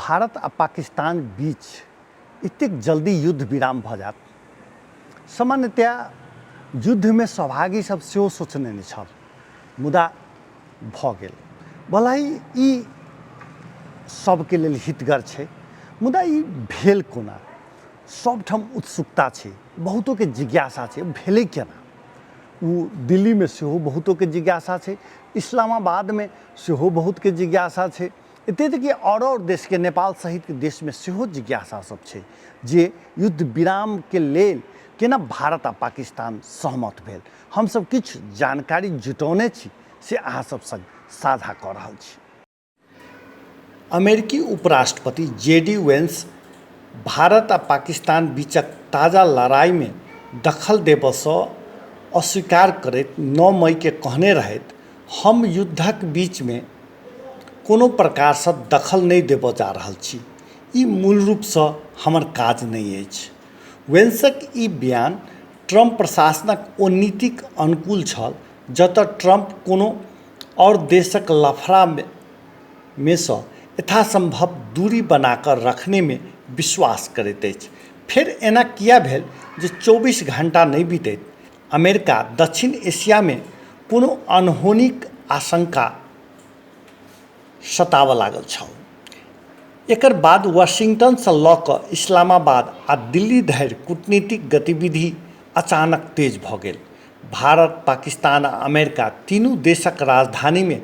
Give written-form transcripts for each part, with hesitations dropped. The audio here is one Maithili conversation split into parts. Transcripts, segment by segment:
भारत आ पाकिस्तान बीच एतेक जल्दी युद्ध विराम भऽ जायत, सामान्यतया युद्धमे सहभागी सब सेहो सोचने नहि छल, मुदा भऽ गेल। भला ही ई सबके लेल हितगर छै, मुदा ई भेल कोना? सबठाम उत्सुकता छै, बहुतोके जिज्ञासा छै, भेलै केना? ओ दिल्लीमे सेहो बहुतोके जिज्ञासा छै, इस्लामाबादमे सेहो बहुतके जिज्ञासा छै, एते तक कि आओर आओर देशके नेपाल सहितके देशमे सेहो जिज्ञासा सब छै जे युद्ध विरामके लेल केना भारत आ पाकिस्तान सहमत भेल। हमसब किछु जानकारी जुटौने छी से अहाँ सब संग साझा कऽ रहल छी। अमेरिकी उपराष्ट्रपति जे डी वेंस भारत आ पाकिस्तान बीचक ताजा लड़ाइमे दखल देबऽसँ अस्वीकार करैत 9 मईके कहने रहथि, हम युद्धक बीचमे कोनो प्रकारसँ दखल नहि देबऽ जा रहल छी। ई मूल रूपसँ हमर काज नहि अछि। वेंसक ई बयान ट्रंप प्रशासनक ओ नीतिक अनुकूल छल जतय ट्रंप कोनो आओर देशक लफड़ामे सँ यथासंभव दूरी बना कऽ रखनेमे विश्वास करैत अछि। फेर एना किएक भेल जे 24 घंटा नहि बीतैत अमेरिका दक्षिण एशियामे कोनो अनहोनीक आशंका सताबऽ लागल छल। एकर बाद वाशिंगटनसँ लऽ कऽ इस्लामाबाद आ दिल्ली धरि कूटनीतिक गतिविधि अचानक तेज भऽ गेल। भारत, पाकिस्तान आ अमेरिका तीनू देशक राजधानीमे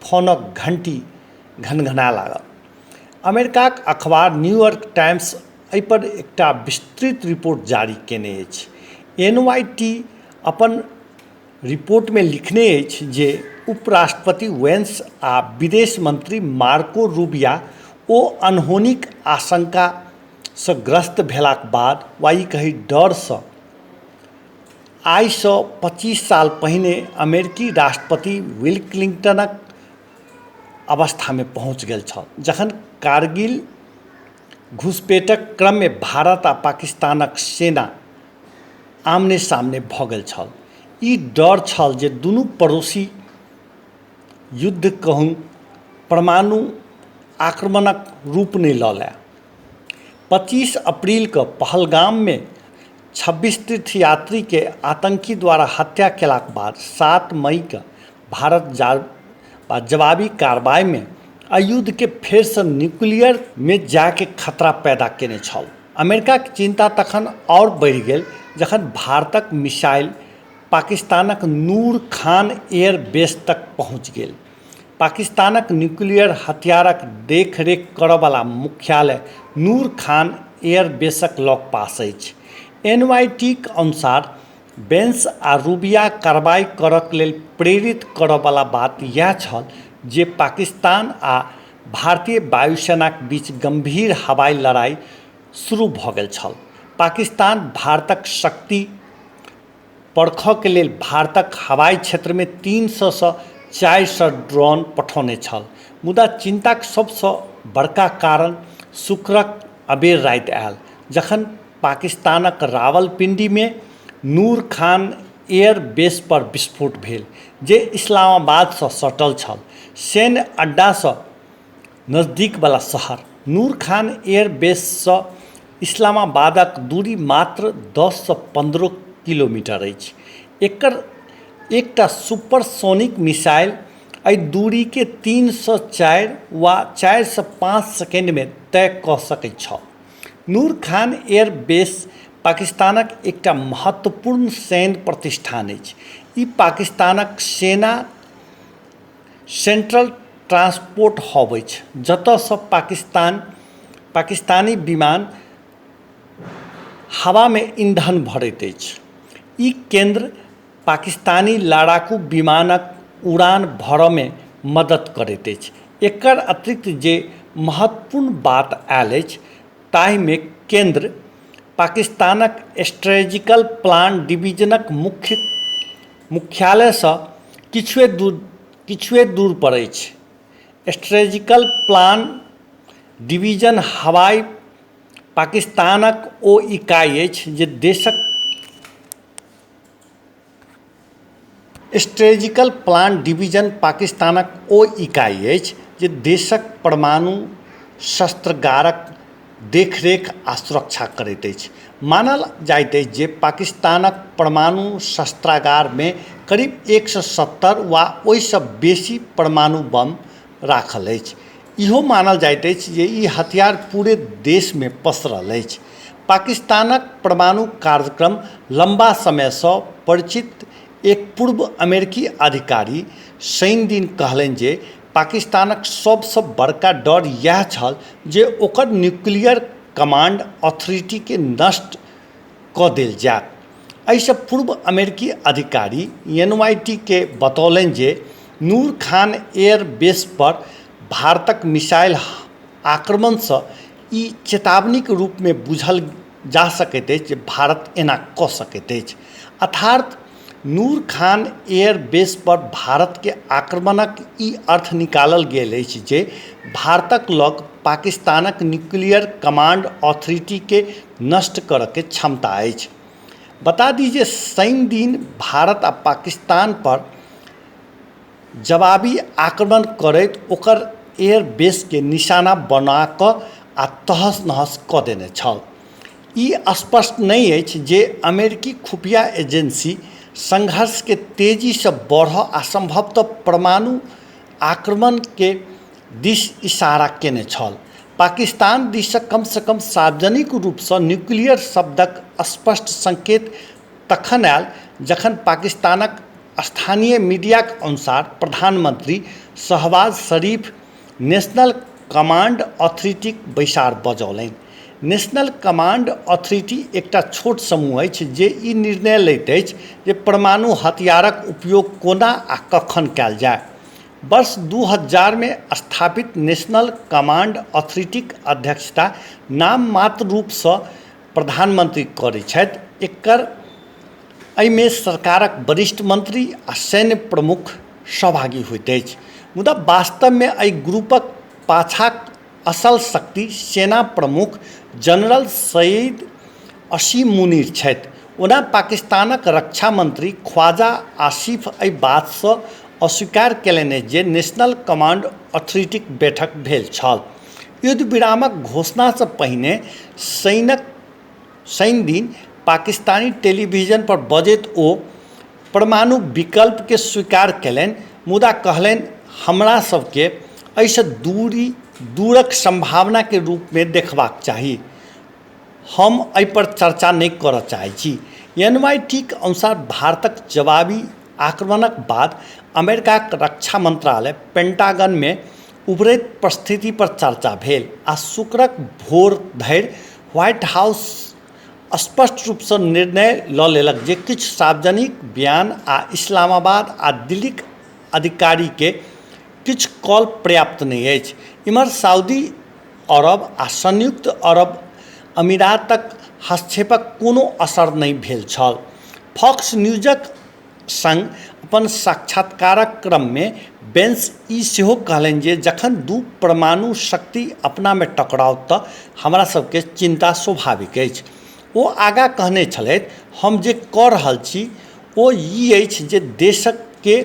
फोनक घंटी घनघनाय लागल। अमेरिकाक अखबार न्यूयॉर्क टाइम्स एहि पर एकटा विस्तृत रिपोर्ट जारी केने अछि। एनवाईटी अपन रिपोर्टमे लिखने अछि जे उपराष्ट्रपति वेंस आ विदेश मंत्री मार्को रूबिया ओ अनहोनीक आशंकासँ ग्रस्त भेलाक बाद वा ई कही डरसँ आइसँ 25 साल पहिने अमेरिकी राष्ट्रपति बिल क्लिंटनक अवस्थामे पहुँच गेल छल, जखन कारगिल घुसपैठक क्रममे भारत आ पाकिस्तानक सेना आमने सामने भऽ गेल छल। ई डर छल जे दुनू पड़ोसी युद्ध कहूँ परमाणु आक्रमणक रूप नहि लऽ लए। 25 अप्रैलके पहलगाममे 26 तीर्थयात्रीके आतंकी द्वारा हत्या केलाक बाद 7 मईके भारत जवाबी कार्रवाईमे एहि युद्धके फेरसँ न्यूक्लियरमे जायके खतरा पैदा केने छल। अमेरिकाक चिंता तखन आओर बढ़ि गेल जखन भारतक मिसाइल पाकिस्तानक नूर खान एयर बेस तक पहुँचि गेल। पाकिस्तानक न्यूक्लियर हथियारक देखरेख करयवला मुख्यालय नूर खान एयर बेसक लगपास अछि। एनवाईटीक अनुसार वेंस आ रूबिया कार्रवाई करक लेल प्रेरित करयवला बात इएह छल जे पाकिस्तान आ भारतीय वायुसेनाक बीच गम्भीर हवाई लड़ाई शुरू भऽ गेल छल। पाकिस्तान भारतक शक्ति परखऽके लेल भारतक हवाई क्षेत्रमे 300सँ 400 ड्रोन पठौने छल। मुदा चिन्ताक सबसँ बड़का कारण शुक्रक अबेर राति आयल, जखन पाकिस्तानक रावलपिंडीमे नूर खान एयर बेस पर विस्फोट भेल, जे इस्लामाबादसँ सटल छल। सैन्य अड्डासँ नजदीकवला शहर नूर खान एयर बेससँ इस्लामाबादक दूरी मात्र 10सँ 15 किलोमीटर अछि। एकर एकटा सुपरसोनिक मिसाइल एहि दूरीकेँ 3सँ 4 वा 4सँ 5 सेकेंडमे तय कऽ सकैत छल। नूर खान एयर बेस पाकिस्तानक एकटा महत्वपूर्ण सैन्य प्रतिष्ठान अछि। ई पाकिस्तानक सेना सेंट्रल ट्रांसपोर्ट हब अछि, जतयसँ पाकिस्तानी विमान हवामे ईंधन भरैत अछि। ई केंद्र पाकिस्तानी लड़ाकू विमानक उड़ान भरयमे मदद करैत अछि। एकर अतिरिक्त जे महत्वपूर्ण बात आयल अछि ताहिमे केंद्र पाकिस्तानक स्ट्रेजिकल प्लान डिवीजनक मुख्यालयसँ किछुए दूर पर अछि। स्ट्रेजिकल प्लान डिवीजन हवाई पाकिस्तानक ओ इकाई अछि जे देशक शस्त्रागारक देखरेख आ सुरक्षा करैत अछि। मानल जाइत अछि जे पाकिस्तानक परमाणु शस्त्रागारमे करीब 170 वा ओहिसँ बेसी परमाणु बम राखल अछि। इहो मानल जाइत अछि जे ई हथियार पूरे देशमे पसरल अछि। पाकिस्तानक परमाणु कार्यक्रम लम्बा समयसँ परिचित एक पूर्व अमेरिकी अधिकारी शनिदिन कहलनि जे पाकिस्तानक सबसँ बड़का डर इएह छल जे ओकर न्यूक्लियर कमांड अथॉरिटीके नष्ट कऽ देल जायत। एहिसँ पूर्व अमेरिकी अधिकारी एनवाईटीके बतौलनि जे नूर खान एयर बेस पर भारतक मिसाइल आक्रमणसँ ई चेतावनीक रूपमे बुझल जा सकैत अछि जे भारत एना कऽ सकैत अछि। अर्थात नूर खान एयर बेस पर भारतके आक्रमणक ई अर्थ निकालल गेल अछि जे भारतक लग पाकिस्तानक न्यूक्लियर कमांड अथॉरिटीके नष्ट करयके क्षमता अछि। बता दी जे शनिदिन भारत आ पाकिस्तान पर जवाबी आक्रमण करैत ओकर एयर बेसके निशाना बना कऽ आ तहस नहस कऽ देने छल। ई स्पष्ट नहि अछि जे अमेरिकी खुफिया एजेंसी संघर्षके तेजीसँ बढ़य आ सम्भवतः परमाणु आक्रमणके दिस इशारा केने छल। पाकिस्तान दिससँ कमसँ कम सार्वजनिक रूपसँ न्यूक्लियर शब्दक स्पष्ट संकेत तखन आयल जखन पाकिस्तानक स्थानीय मीडियाक अनुसार प्रधानमन्त्री शहबाज शरीफ नेशनल कमांड अथॉरिटीक बैसार बजौलनि। नेशनल कमांड अथॉरिटी एकटा छोट समूह अछि जे ई निर्णय लैत अछि जे परमाणु हथियारक उपयोग कोना आ कखन कयल जाय। वर्ष 2000मे स्थापित नेशनल कमांड अथॉरिटीक अध्यक्षता नाममात्र रूपसँ प्रधानमन्त्री करैत छथि। एकर एहिमे सरकारक वरिष्ठ मंत्री आ सैन्य प्रमुख सहभागी होइत अछि। मुदा वास्तवमे एहि ग्रुपक पाछाक असल शक्ति सेना प्रमुख जनरल सैयद असीम मुनीर छथि। ओना पाकिस्तानक रक्षा मंत्री ख्वाजा आसिफ एहि बातसँ अस्वीकार कयलनि अछि जे नेशनल कमांड अथॉरिटीक बैठक भेल छल। युद्धविरामक घोषणासँ पहिने शनिदिन पाकिस्तानी टेलीविजन पर बजैत ओ परमाणु विकल्पके स्वीकार कयलनि मुदा कहलनि हमरा सबके एहिसँ दूरक सम्भावनाके रूपमे देखबाक चाही। हम एहि पर चर्चा नहि करय चाहैत छी। एनवाईटीक अनुसार भारतक जवाबी आक्रमणक बाद अमेरिकाक रक्षा मंत्रालय पेंटागनमे उभरैत परिस्थिति पर चर्चा भेल आ शुक्रक भोर धरि व्हाइट हाउस स्पष्ट रूपसँ निर्णय लऽ लेलक जे किछु सार्वजनिक बयान आ इस्लामाबाद आ दिल्लीक अधिकारीके किछु कॉल पर्याप्त नहि अछि। एम्हर सऊदी अरब आ संयुक्त अरब अमीरातक हस्तक्षेपक कोनो असर नहि भेल छल। फॉक्स न्यूजक सङ्ग अपन साक्षात्कारक क्रममे वेंस ई सेहो कहलनि जे जखन दू परमाणु शक्ति अपनामे टकराओत तऽ हमरा सबके चिन्ता स्वाभाविक अछि। ओ आगाँ कहने छलथि, हम जे कऽ रहल छी ओ ई अछि जे देशके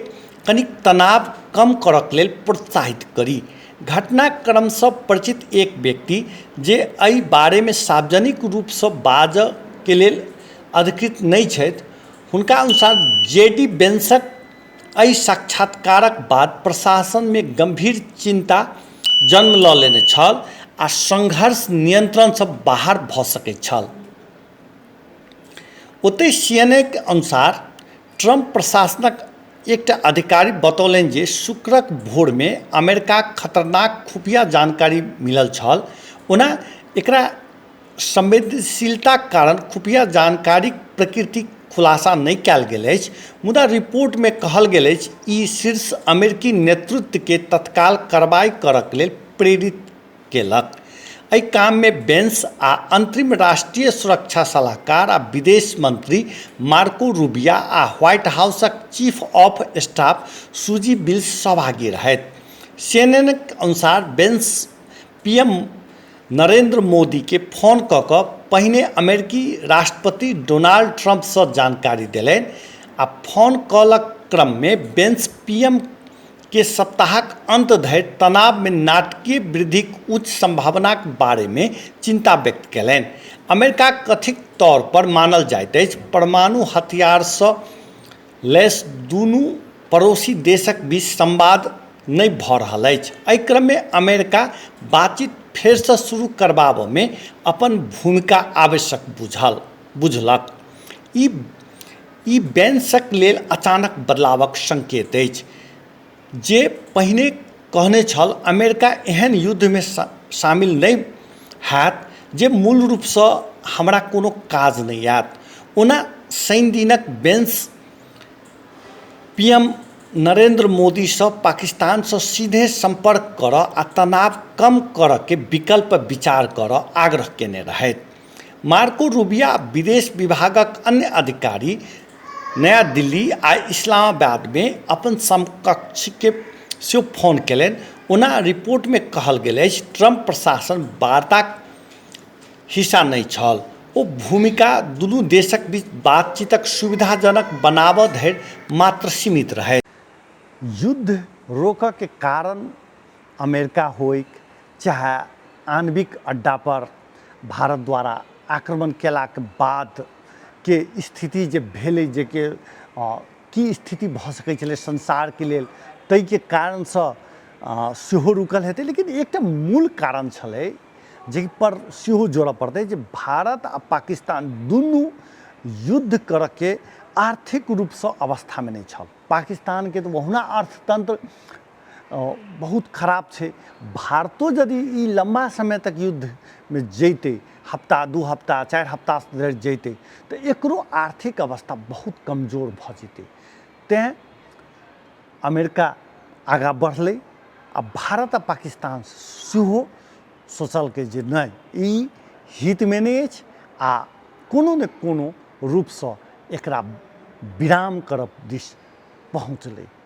कनिक तनाव कम करऽके लेल प्रोत्साहित करी। घटनाक्रमसँ परिचित एक व्यक्ति जे एहि बारेमे सार्वजनिक रूपसँ बाजऽके लेल अधिकृत नहि छथि, हुनका अनुसार जे डी वेंसक एहि साक्षात्कारक बाद प्रशासनमे गम्भीर चिन्ता जन्म लऽ लेने छल आ संघर्ष नियंत्रणसँ बाहर भऽ सकैत छल। ओतहि सीएनएनक अनुसार ट्रंप प्रशासनक एकटा अधिकारी बतौलनि जे शुक्रक भोरमे अमेरिकाक खतरनाक खुफिया जानकारी मिलल छल। ओना एकरा संवेदनशीलताक कारण खुफिया जानकारीक प्रकृतिक खुलासा नहि कयल गेल अछि, मुदा रिपोर्टमे कहल गेल अछि ई शीर्ष अमेरिकी नेतृत्वकेँ तत्काल कार्रवाई करक लेल प्रेरित केलक। एहि काममे वेंस आ अंतरिम राष्ट्रीय सुरक्षा सलाहकार आ विदेश मंत्री मार्को रूबिया आ व्हाइट हाउसक chief of staff Susie Wiles सहभागी रहथि। सीएनएनक अनुसार वेंस पीएम नरेंद्र मोदीकेँ फोन कऽ कऽ पहिने अमेरिकी राष्ट्रपति डोनाल्ड ट्रंपसँ जानकारी देलनि आ फोन कॉलक क्रममे वेंस पीएम के सप्ताहक अन्त धरि तनावमे नाटकीय वृद्धिक उच्च सम्भावनाक बारेमे चिन्ता व्यक्त कयलनि। अमेरिकाक कथित तौर पर मानल जाइत अछि परमाणु हथियारसँ लैस दुनू पड़ोसी देशक बीच संवाद नहि भऽ रहल अछि। एहि क्रममे अमेरिका बातचीत फेरसँ शुरू करबाबऽमे अपन भूमिका आवश्यक बुझल बुझलक। ई ई वेंसक लेल अचानक बदलावक संकेत अछि, जे पहिने कहने छल अमेरिका एहन युद्धमे शामिल नहि होयत जे मूल रूपसँ हमरा कोनो काज नहि आयत। ओना शनिदिनक वेंस पीएम नरेंद्र मोदीसँ पाकिस्तानसँ सीधे सम्पर्क करय आ तनाव कम करयके विकल्प पर विचार करय आग्रह कयने रहथि। मार्को रुबिया आ विदेश विभागक अन्य अधिकारी नया दिल्ली आ इस्लामाबादमे अपन समकक्षकेँ सेहो फोन कयलनि। ओना रिपोर्टमे कहल गेल अछि ट्रंप प्रशासन वार्ताक हिस्सा नहि छल। ओ भूमिका दुनू देशक बीच बातचीतक सुविधाजनक बनाबय धरि मात्र सीमित रहय। युद्ध रोकयके कारण अमेरिका होइक चाहे आणविक अड्डा पर भारत द्वारा आक्रमण केलाके बाद के स्थिति जे भेलै जे के की स्थिति भऽ सकै छलै संसारके लेल ताहिके कारणसँ सेहो रुकल हेतै। लेकिन एकटा मूल कारण छलै जाहिपर सेहो जोड़ऽ पड़तै जे भारत आ पाकिस्तान दुनू युद्ध करऽके आर्थिक रूपसँ अवस्थामे नहि छल। पाकिस्तानके तऽ ओहुना अर्थतन्त्र बहुत खराब छै। भारतो यदि ई लम्बा समय तक युद्धमे जैतै, हफ्ता 2 हफ्ता 4 हफ्ता धरि जैतै, तऽ एकरो आर्थिक अवस्था बहुत कमजोर भऽ जेतै। तैँ अमेरिका आगाँ बढ़लै आ भारत आ पाकिस्तान सेहो सोचलकै जे नहि, ई हितमे नहि अछि आ कोनो ने कोनो रूपसँ एकरा विराम करब दिस पहुँचलै।